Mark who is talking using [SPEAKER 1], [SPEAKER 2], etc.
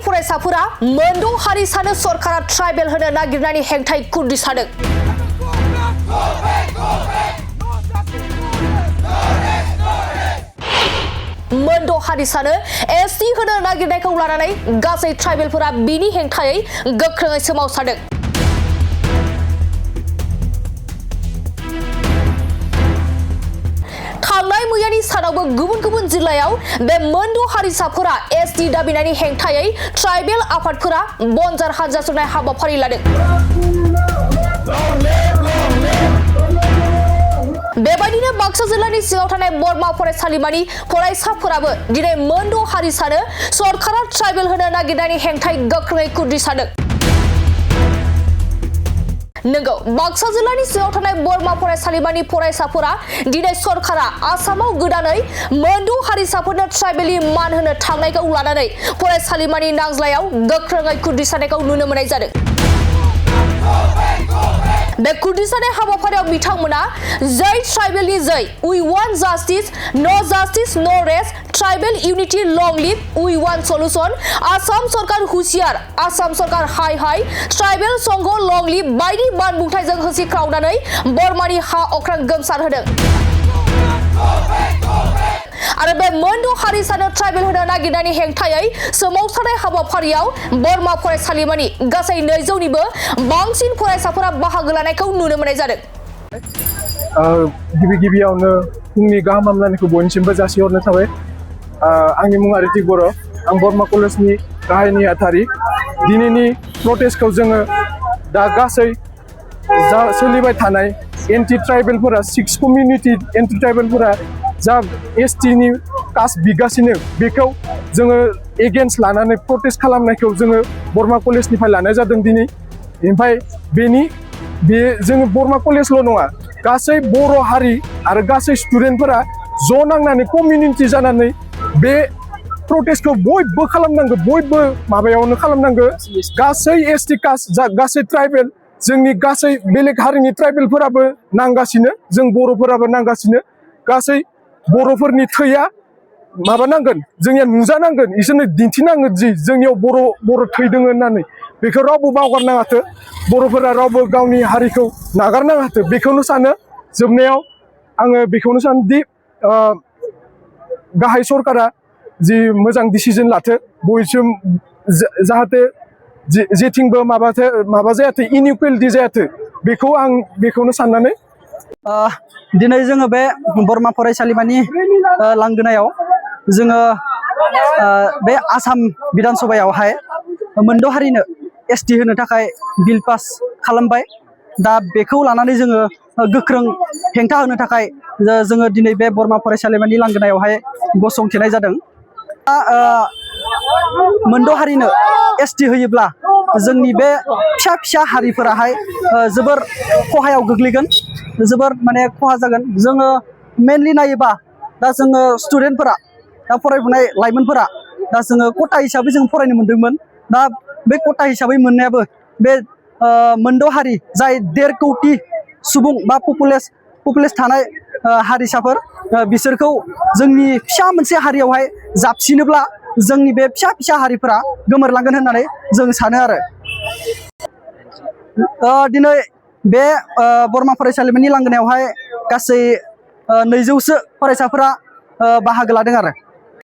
[SPEAKER 1] फरायसाफोरा मोनद' हारिसानो सरकारा ट्राइबेल होनो नागिरनायनि हेंथायै कुर्दिश सादों। मोनद' हारिसानो एसटी होनो नागिरनायखौ लानानै गासै ट्राइबेलफोरा बिनि हेंथायै गोख्रोङै सोमावसारदों। थांनाय मैयानि सानावबो गुबुन जिल्लायाव बे मोनद' हारिसाफोरा एसटी दाबिनायनि हेंथायै ट्राइबेल आफादफोरा बनजार हानजा सुरनाय हाबाफारि लादों। बेबायदिनो बाक्सा जिल्लानि सिङाव थानाय बरमा फरायसालिमानि फरायसाफोराबो दिनै मोनद' हारिसानो सरकारा ट्राइबेल होनो नागिरनायनि हेंथायै गोख्रोङै कुर्दिश सादों। नंगौ, बाक्सा जिल्लानि सिङाव थानाय बरमा फरायसालिमानि फरायसाफोरा दिनै सरकारा आसामाव गोदानै मोनद' हारिसाफोरनो ट्राइबेलनि मान होनो थांनायखौ लानानै फरायसालिमानि नांज्लायाव गोख्रोङै कुर्दिश सानायखौ नुनो मोननाय जादों। बे कुर्दिश सानाय हाबाफारियाव बिथांमोना जै ट्राइबेलनि जै we want justice, no justice no rest, tribal unity long live, we want solution, Assam सरकार हुसियार, आसाम सरकार हाय हाय, ट्राइबेल संघ लंग लिव बायदि बानबुंथाइजों होसिख्रावनानै बर्मानि हा अख्रां गोमसारहोदों। आरो बे मोनद' हारिसानो ट्राइबेल होनो नागिरनायनि हेंथायै सोमावसारनाय हाबाफारियाव बरमा फरायसालिमानि गासै 200निबो बांसिन फरायसाफोरा बाहागो लानायखौ नुनो मोननाय जादों।
[SPEAKER 2] गिबियावनो फुंनि गाहाम हामलायनायखौ बयनिसिमबो जासिहरनाय थाबाय। आंनि मुङा रितिक बर', आं बरमा कलेजनि गाहाय नेहाथारि। दिनैनि प्रटेस्टखौ जोङो दा गासै जा सोलिबाय थानाय एन्टि ट्राइबेलफोरा 6 कमिउनिटि एन्टि ट्राइबेलफोरा जा एसटीनि कास्ट बिगासिनो बेखौ जोङो एगेन्स्ट लानानै प्रटेस्ट खालामनायखौ जोङो बरमा कलेजनिफ्राय लानाय जादों दिनै। ओमफ्राय बे जोङो बरमा कलेजल' नङा, गासै बर' हारि आरो गासै स्टुडेन्टफोरा ज' नांनानै कमिउनिटि जानानै बे प्रटेस्टखौ बयबो खालामनांगौ, बयबो माबायावनो खालामनांगौ। गासै एसटी कास्ट गासै ट्राइबेल, जोंनि गासै बेलेग हारिनि ट्राइबेलफोराबो नांगासिनो, जों बर'फोराबो नांगासिनो। गासै बर'फोरनि थैया माबानांगोन, जोंनिया नुजानांगोन, इसोरनो दिन्थिनांगोन जि जोंनियाव बर' थै दङ होननानै। बेखौ रावबो बावगारनाङाथो, बर'फोरा रावबो गावनि हारिखौ नागारनाङाथो, बेखौनो सानो। जोबनायाव आङो बेखौनो सानो दि गाहाय सरकारा जि मोजां डिसिजन लाथो, बयसिम जाहाथे जेथिंबो माबा जायाथो, इनइकुवेलिटि जायाथो, बेखौनो साननानै
[SPEAKER 3] दिनै जोङो बे बरमा फरायसालिमानि लांगोनायाव जोङो बे आसाम बिधान सभायावहाय मोनद' हारिनो एसटी होनो थाखाय बिल पास खालामबाय। दा बेखौ लानानै जोङो गोख्रों हेंथा होनो थाखाय जोङो दिनै बे बरमा फरायसालिमानि लांगोनायावहाय गसंथेनाय जादों। मोनद' हारिनो एसटी होयोब्ला जोंनि बे फिसा हारिफोराहाय जोबोर खहायाव गोग्लैगोन, जोबोर माने खहा जागोन। जोङो मेनलि नायोबा दा जोङो स्टुडेन्टफोरा, दा फरायफुनाय लाइमोनफोरा, दा जोङो खथा हिसाबै जों फरायनो मोन्दोंमोन। दा बे खथा हिसाबै मोननायाबो बे मोनद' हारि जाय 1.5 कौटि सुबुं बा पपुलेस थानाय हारिसाफोर, बिसोरखौ जोंनि फिसा मोनसे हारियावहाय जाबसिनोब्ला जोंनि बे फिसा हारिफोरा गोमोरलांगोन होननानै जों सानो आरो। दिनै बे बरमा फरायसालिमानि लांगोनायावहाय गासै 200सो फरायसाफोरा बाहागो लादों आरो।